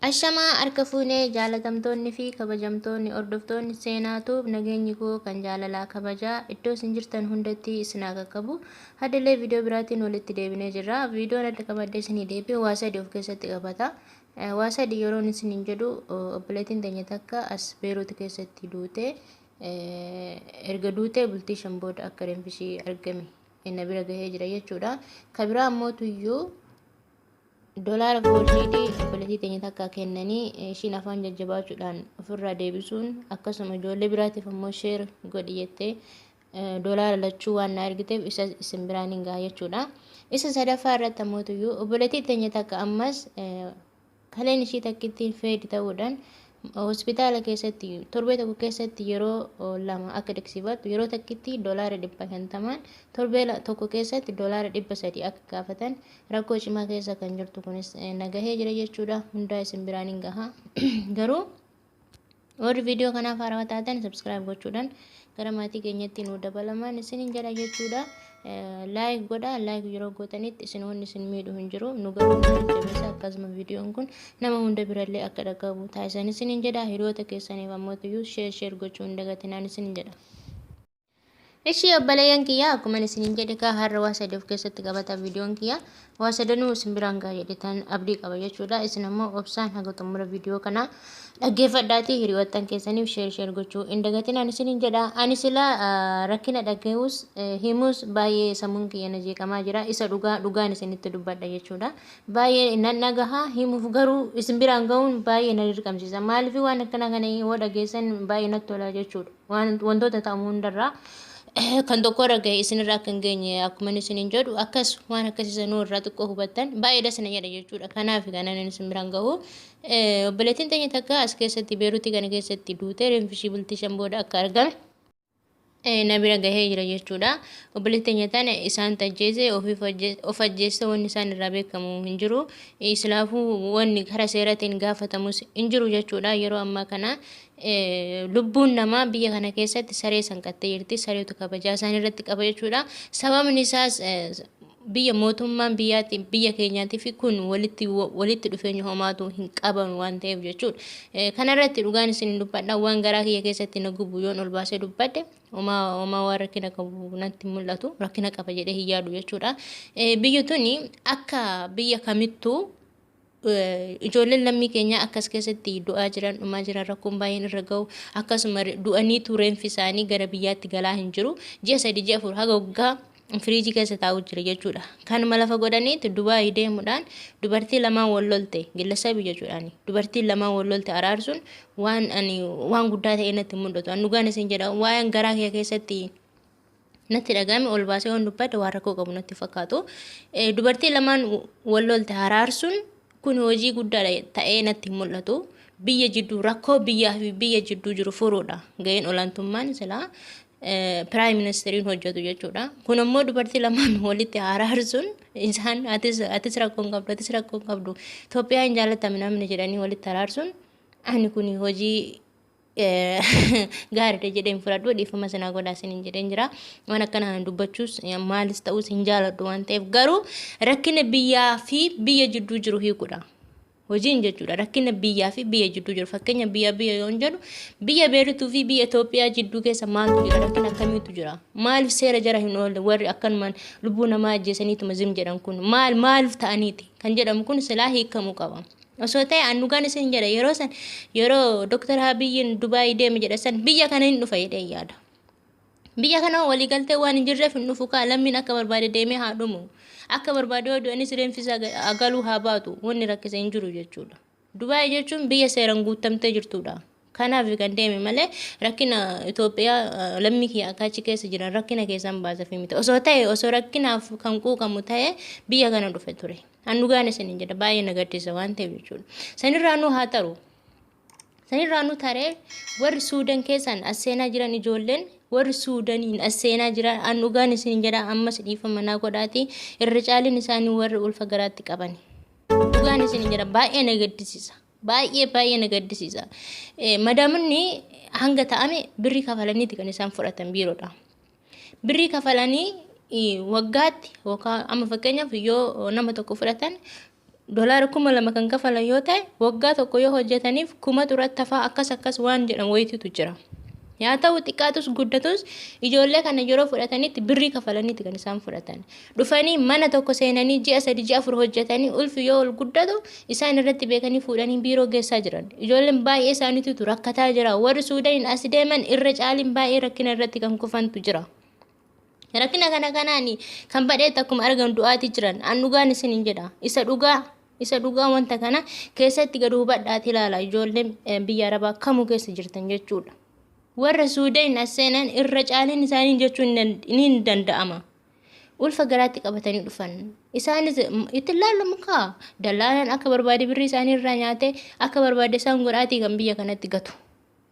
Ashamaa harka fuunee jaalatamtoonni fi kabajamtoonni hordoftoonni Seenaa Tube nageenyi koo kan jaalalaa kabajaa iddoo isin jirtan hundatti isin haa qaqqabu. Hadallee viidiyoo biraatiin walitti deebinee jirra. Viidiyoon adda qabadhee isinii deebi'e waa sadi of keessatti qabata. Waa sadi yeroon isiniin jedhu obboleettiin teenya takka as Beeruut keessatti duute. Erga duutee bultii 5 booda akka reenfishii argame na bira gahee jira jechuudha. Ka biraa ammoo tuyyuu Dolaara foorjiidii obboleettii teenya takka kennanii ishiin afaan jajjabaachuudhaan ofirraa deebisuun akkasuma ijoollee biraatiif ammoo sheer godhi jettee dolaara lachuu waan na ergiteef isa isin biraan hin gaha jechuudha. Isa sadaffaa irratti ammoo tuyyuu obboleettii teenya takka ammas kaleen ishii takkittiin feedi ta'uudhaan Hospitaala keessatti torbee tokko keessatti yeroo lama akka dhiqsiifattu yeroo takkitti doolaara 500n torbee tokko keessatti doolaara 300 akka gaafatan rakkoo cimaa keessa kan jirtu kunis na gahee jira jechuudha. Hundaa isin biraan hin gaha. Garuu warri viidiyoo kanaaf haarawaa taatan subscribe gochuudhaan gara maatii keenyatti nu dabalamaan isinin jedha jechuudha. Like godha, like yeroo gootanitti isin wanni isin miidhu hin jiru, nu garuu nu jajjabeessa, akkasuma viidiyoon kun nama hunda birallee akka dhaqqabu taasisan isinin jedha. Hiriyoota keessaniif ammoo iyyuu share share gochuu hin dagatinaan isinin jedha. Ishii obboleeyyan kiyya, akkuma isinin jedhe kaa har'a waa sadi of keessatti qabata viidiyoon kiyya. Waa sadanuu isin biraan gaha jedhetan abdii qaba jechuudha. Isin ammoo obsaan haga xumura viidiyoo kanaa dhaggeeffadhaatii hiriyoottan keessaniif share share gochuu hin dagatinaan isinin jedha. Ani silaa rakkina dhagahus himus baay'ee sammuun kiyya na jeeqamaa jira. Isa dhugaa dhugaan isinitti dubbadha jechuudha. Baay'ee nan dhagaha, himuuf garuu isin biraan gahuun baay'ee na dirqamsiisa. Maaliif waan akkana kana yoo dhageessan baay'ee natti tola jechuudha. Waan wantoota ta'amu hundarraa kan tokko irra gahe isinirra akka hin geenye akkuma inni isiniin jedhu akkas waan akkasii sanuu irraa xiqqoo hubattan baay'ee das na jedha jechuudha. Kanaaf kan ani isin biraan gahu obboleettiin teenya takka as keessatti Beeruutii kana keessatti duute reenfishii bultii 5 booda akka argame na bira gahee jira jechuudha. Obboleettiin teenya tana isaan tajjeese ofiif of ajjeesse wanni isaan irraa beekamu hin jiru. Silaafuu wanni karaa seeratiin gaafatamus hin jiru jechuudha. Yeroo ammaa kana lubbuun namaa biyya kana keessatti saree sanqattee jirti. Sareetu kabajaa isaan irratti qaba jechuudha. Sababni isaas biyya mootummaan biyyaatti biyya keenyaatii fi kun walitti walitti dhufeenya homaatu hin qaban waan ta'eef jechuudha. Kanarratti dhugaan isin hin dubbadha, waan garaa kiyya keessatti na gubu yoon ol baasee dubbadhe homaa homaa waan rakkina qabu natti mul'atu, rakkina qaba jedhee hin yaadu jechuudha. Biyyi tuni akka biyya kamittuu ijoolleen lammii keenyaa akkas keessatti du'aa jiran, dhumaa jiran, rakkoon baay'een irra ga'u, akkasuma du'aniitu reenfi isaanii gara biyyaatti galaa hin jiru. Ji'a 3, ji'a 4, haga waggaa firiijii keessa taa'u jira jechuudha. Kanuma lafa godhaniitu Dubaayii deemuudhaan dubartii lamaan wal lolte gillasabii jechuudhaan dubartii lamaan wal lolte araarsuun waan ani waan guddaa ta'e natti mul'atu. An dhugaan isin jedha, waa'een garaa kiyya keessatti natti dhaga'ame ol baasee waan dubbadhe waan rakkoo qabu natti fakkaatu. Dubartii lamaan wal lolte haraarsuun kun hojii guddaadha ta'ee natti hin mul'atu. Biyya jidduu rakkoo biyyaa fi biyya jidduu jiru furuudha. Ga'een olaantummaan silaa piraayim ministeriin hojjetu jechuudha. Kun ammoo dubartii lamaan walitti haraarsuun isaan atis rakkoo hin qabdu, atis rakkoo hin qabdu, Itoophiyaa hin jaalatame namni jedhanii walitti haraarsuun ani kun hojii gaariidha jedheen fudhadhu. Dhiifama sinaa godhaa isiniin jedheen jira. Waan akkana dubbachuus maalis ta'uus hin jaaladhu waan ta'eef, garuu rakkina biyyaa fi biyya jidduu jiru hiikuudha. Hojiin jechuudha rakkina biyyaa fi biyya jidduu jiru. Fakkeenya biyya biyya yoon jedhu, biyya Beerutuu fi biyya Itoophiyaa jidduu keessa maaltu jira? Rakkina akkamiitu jira? Maaliif seera jara hin oolle? Warri akkanumaan lubbuu namaa ajjeesaniituma zim jedhan kun maal maaliif ta'aniiti kan jedhamu kun silaa hiikamuu qaba. Osoo ta'e an dhugaan isin jedha, yeroo san yeroo Dr. Abiyyiin Dubaayii deeme jedha san biyya kana hin dhufa jedhee yaada. Biyya kana waliigaltee waan hin jirreef hin dhufu kaa, lammiin akka barbaade deemee haa dhumu. Akka barbaade yoo du'anis reenfisa galuu haa baatu, wanni rakkise hin jiru jechuudha. Dubaayii jechuun biyya seeraan guutamtee jirtudha. Kanaaf kan deeme malee rakkina Itoophiyaa lammii kiyya akka achi keessa jiran rakkina keessaan baasaf miti. Osoo ta'e, osoo rakkinaaf kan quuqamu ta'e biyya kana dhufe ture. An dhugaan isiniin jedha, baay'ee na gaddisa waan ta'eef jechuudha. Sanirraa nu haa taru. Sanirraa nu taree warri Suudan keessaan as seenaa jiran, ijoolleen warri Suudaniin as seenaa jiran, an dhugaan isiniin jedha, ammas dhiifama naa godhaati, irra caaliin isaanii warri ulfa garaatti qabani. Dhugaan isiniin jedha, baay'ee na gaddisiisa. Baay'ee baay'ee na gaddisiisa. Madaamonni hanga ta'ame birrii kafalaniiti kan isaan fudhatan biiroodha. Birrii kafalanii waggaatti yookaan amma fakkeenyaaf yoo nama tokko fudhatan Dolaara 2000 kan kafalan yoo ta'e, waggaa tokko yoo hojjetaniif 1000 irratti hafaa, akkas akkas waan jedhamu wayitiitu jira. Yaa ta'u, xiqqaatus guddatus ijoollee kana yeroo fudhatanitti birrii kafalaniiti kan isaan fudhatan. Dhufanii mana tokko seenanii ji'a 3, ji'a 4 hojjetanii, ulfi yoo ol guddatu isaan irratti beekanii fuudhanii biiroo geessaa jiran. Ijoolleen baay'ee isaaniitu rakkataa jira. Warri Suudaaniin as deeman irra caaliin baay'ee rakkina irratti kan kufantu jira. Rakkina kana kanaan kan badheetti akkuma argan du'aatii jiran. An dhugaan isin hin jedha. Isa dhugaa. Isa dhugaa wanta kana keessatti gad hubadhaati ilaala, ijoolleen biyya Arabaa kamuu keessa jirtan jechuudha. Warra Suudaan as seenan irra caaliin isaanii jechuun ni danda'ama. Ulfa garaatti qabatanii dhufan. Isaanis itti ilaallamu kaa. Dallaalaan akka barbaade birrii isaanii irraa nyaatee akka barbaade isaan godhaatii kan biyya kanatti gatu.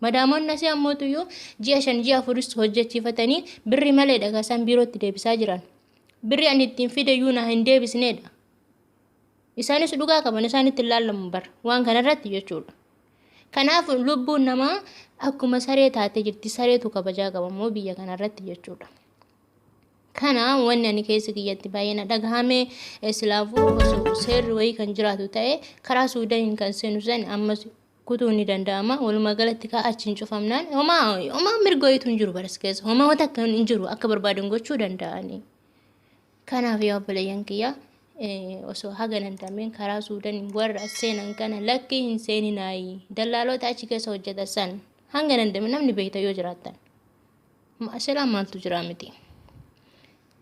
Madaamonni asii ammootuyyuu ji'a 5, ji'a 4s hojjechiifatanii birrii maleedha kan isaan biirootti deebisaa jiran. Birrii ani ittiin fide iyyuu naa hin deebisneedha. Isaanis dhugaa qaban, isaan itti ilaallamu bara waan kanarratti jechuudha. Kanaaf lubbuun namaa akkuma saree taatee jirti, sareetu kabajaa qaba immoo biyya kanarratti jechuudha. Kana wanni ani keessa kiyyatti baay'ee na dhagahame. Silaafuu osoo seerri wayii kan jiraatu ta'e, karaa Suudaaniin kan seenu san ammas kutuun ni danda'ama. Walumaa galatti kaa achi hin cufamnaan homaa homaa mirga wayiitu hin jiru baras keessa. Homaa wanta akka hin jiru, akka barbaadan gochuu danda'ani. Kanaaf yaa obboleeyyan kiyya, osoo haga danda'ameen karaa Suudaaniin warra as seenan kana lakkii hin seeninaayi. Dallaalota achi keessa hojjetan san hanga danda'ame namni beekta yoo jiraattan. Silaa maaltu jira miti.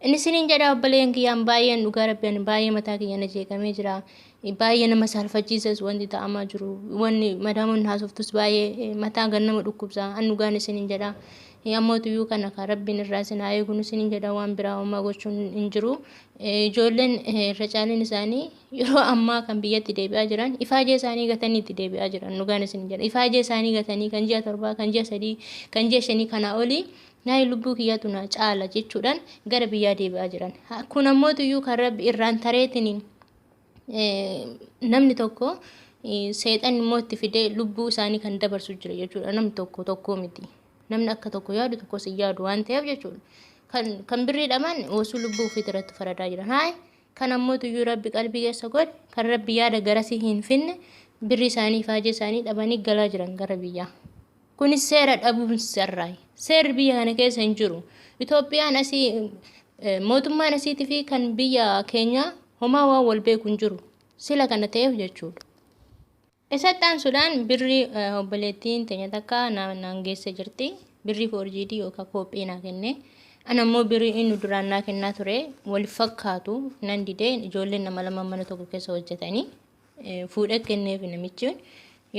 Inni isiniin jedha, obboleeyyan kiyyaan, baay'een dhugaa rabbi ani baay'ee mataa kiyya na jeeqamee jira. Baay'ee nama saalfachiisas wanti ta'amaa jiru. Wanni madaamonni haasoftus baay'ee mataa gan nama dhukkubsa. An dhugaan isiniin jedha. Ammootuyyuu kana kan rabbiin irraa isin haa eeguun isiniin jedha, waan biraa homaa gochuun hin jiru. Ijoolleen irra caaliin isaanii yeroo ammaa kan biyyatti deebi'aa jiran ifaajee isaanii gatanii itti deebi'aa jiran, dhugaan isin jedha. Ifaajee isaanii gatanii kan ji'a 7, kan ji'a 3, kan ji'a 5 kanaa olii naayi lubbuu kiyyatu na caala jechuudhaan gara biyyaa deebi'aa jiran. Kun ammootuyyuu kan rabbi irraan tareetiin namni tokko seexanni immoo itti fidee lubbuu isaanii kan dabarsu jira jechuudha. Namni tokko tokko miti. Namni akka tokko yaadu tokkos hin yaadu waan ta'eef jechuudha. Kan birrii dhaban osoo lubbuu ofii irratti faradaa jiran. Haay, kan ammoo tuyyuu rabbi qalbii keessa godhe, kan rabbi yaada garasii hin finne, birrii isaanii ifaajee isaanii dhabanii galaa jiran gara biyyaa. Kunis seera dhabuun sarraayi. Seerri biyya kana keessa hin jiru. Itoophiyaan asii, mootummaan asiitii fi kan biyya keenyaa homaa waan wal beeku hin jiru. Sila kana ta'eef jechuudha. Isatti aansuudhaan birrii obboleettiin teenya takka naan geesse jirti. Birrii foorjiidii yookaan koophii naa kenne. Ana immoo birrii inni duraan naa kennaa ture wal fakkaatu nan didee, ijoolleen nama lama mana tokko keessa hojjetanii fuudhee kenneef. Namichi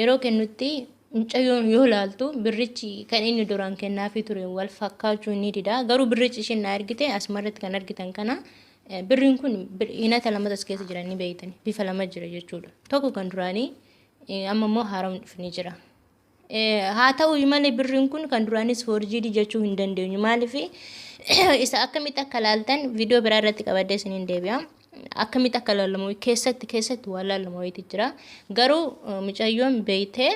yeroo kennutti mucayyoon yoo laaltu birrichi kan inni duraan kennaafii ture wal fakkaachuu ni dida. Garuu birrichi isheen naa ergite asumarratti kan argitan kana, birriin kun hinata lamatu as keessa jiran ni beeytani. Bifa lama jira jechuudha. Tokko kan duraanii, amma immoo haaromni dhufe ni jira. Haa ta'u malee birriin kun kan duraanis foorjiidii jechuu hin dandeenyu. Maaliif isa akkamitti akka laaltan viidiyoo biraa irratti qabadee isiniin deebi'a. Akkamitti akka laalamu keessatti keessatti waan laalamu wayiitu jira. Garuu mucayyoon beeytee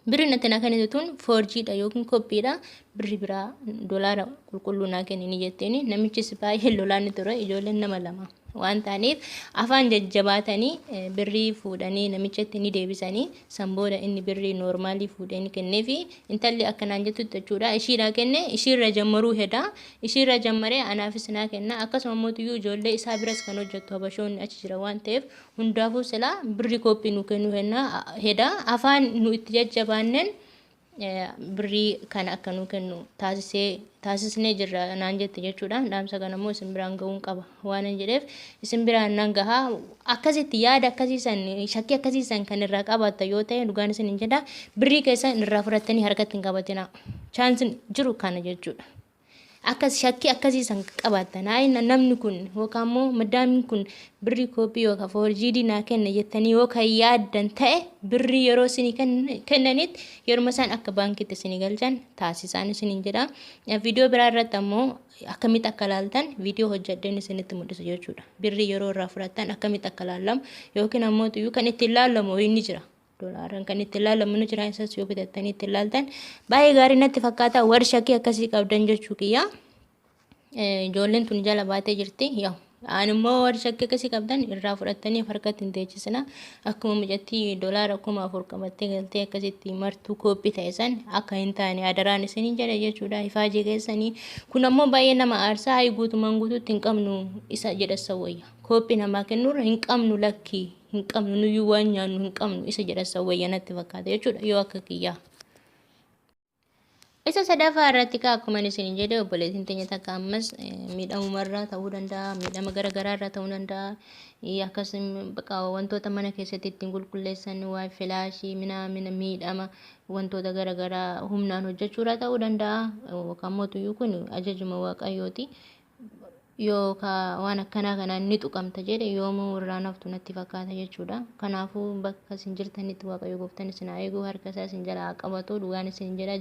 birriin ati naa kennitu tun foorjiidha yookiin koppiidha. Birri biraa dolaara qulqulluu naa kenni ni jetteeni. Namichis baay'ee lolaan ni ture, ijoolleen nama lama waan ta'aniif afaan jajjabaatanii birrii fuudhanii namichatti ni deebisanii. San booda inni birrii noormaalii fuudhee ni kenneefi. Intalli akkanaan jettutti jechuudha, ishiidhaa kenne, ishiirra jammaruu heda, ishiirra jammaree anaafis naa kenna. Akkasuma mootiyyuu ijoollee isaa biras kan hojjettu habashoonni achi jira waan ta'eef hundaafuu silaa birrii kooppii nu kennuu heda, afaan nu itti jajjabaanneen birrii kana akka nu kennu taasisee taasisnee jirra naan jette jechuudha. Dhaamsa kana immoo isin biraan ga'uun qaba waan hin jedheef isin biraan nan gahaa. Akkasitti yaada akkasiisan, shakkii akkasiisan kan irraa qabaatta yoo ta'e, dhugaan isin hin jedha, birrii keessan irraa fudhattanii harkatti hin qabatina. Chaansin jiru kana jechuudha. Akkas shakkii akkasiisan qabaattan, hayi namni kun yookaan immoo madaamiin kun birrii kooppii yookaan foorjiidii naa kenna jettanii yoo kan yaaddan ta'e, birrii yeroo isinii kennanitti yeruma isaan akka baankiitti isinii galchan taasisaan isiniin jedha. Viidiyoo biraa irratti ammoo akkamitti akka laaltan viidiyoo hojjedheen isinitti mul'isu jechuudha. Birrii yeroo irraa fudhattan akkamitti akka laallamu yookiin ammoo kan ittiin laallamu inni jira. Doolaaraan kan ittiin laalamu ni jira, isas yoo bitattanii ittiin laaltan baay'ee gaarii natti fakkaata, warri shakkii akkasii qabdan jechuu kiyya. Ijoolleen tun jala baatee jirti. Yaa Ani immoo warri shakkii akkasii qabdan irraa fudhattanii harkatti hin teechisina. Akkuma mucattii doolaara 4000 qabattee galtee akkasitti martuu kooppii ta'e san akka hin taane adaraan isiniin jedha jechuudha. Ifaajee keessanii kun ammoo baay'ee nama aarsaa. Hayi, guutumaan guutuutti hin qabnu isa jedhassa wayya. Kooppii namaa kennuurra hin qabnu, lakkii hin qabnu, nuyyuu waan nyaannu hin qabnu isa jedhassa wayya natti fakkaata jechuudha yoo akka kiyyaa. Isa sadaffaa irratti kaa akkuma isin jedhe, obboleettiin teenya takka ammas miidhamumarraa ta'uu danda'a, miidhama gara garaarraa ta'uu danda'a. Akkasuma bakka wantoota mana keessatti ittiin qulqulleessan, waa filaashii minaamina, miidhama wantoota gara garaa humnaan hojjechuurraa ta'uu danda'a. Yookaan mootuyyuu kun ajajuma Waaqayyooti. Yookaan waan akkanaa kanaan ni tuqamta jedhe, yoomuu irraa naftu natti fakkaata jechuudha. Kanaafuu bakka isin jirtanitti Waaqayyo gooftaan isin haa eegu, harka isaa isin jala haa qabatu, dhugaan isin jedha.